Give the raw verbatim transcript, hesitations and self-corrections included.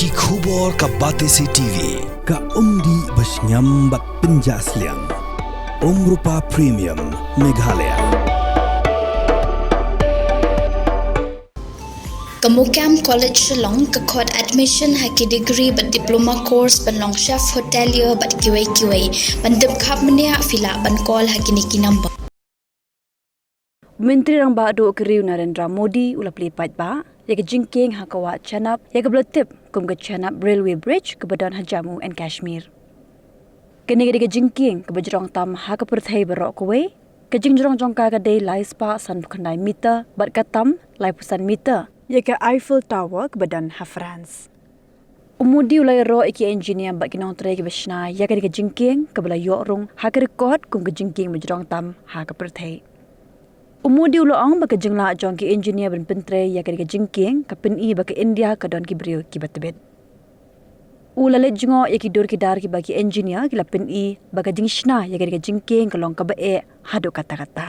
Ki khubor ka Batesi T V, ka umdih ba shngiam bad pynjah sliang. Umrupa Premium, Meghalaya. Ka MOKAM College Shillong ka khot admission ha ki degree bad diploma course ban long chef hotelier bad kiwei kiwei, ban tip khap mynne phi lah ban call ha kine ki number. Myntri Rangbah Duh ka Ri u Narendra Modi u la plie paidbah ïa ka jingkieng ha ka wah Chenab ïa kaba la tip kum ka Chenab Railway Bridge kaba don ha Jammu and Kashmir. Kane ka dei ka jingkieng kaba jrong tam ha ka pyrthei baroh kawei. Ka jingjrong jong ka ka dei lai spah sanphew khyndai meter bad ka tam laiphew san meter ïa ka Eiffel Tower kaba don ha France. U Modi u la ïaroh ïa ki engineer bad ki nongtrei kiba shna ïa kane ka jingkieng kaba la ïoh rung ha ka record kum ka jingkieng ba jrong tam ha ka pyrthei. U Modi u la ong ba ka jinglah jong ki engineer ban pyntrei ïa kane ka jingkieng ka pyni ba ka India ka don ki briew kiba tbit. U la leit jngoh ïa ki dur ki dar kiba ki engineer ki la pyni ba ka jingshna ïa kane ka jingkieng ka long kaba eh haduh katta katta.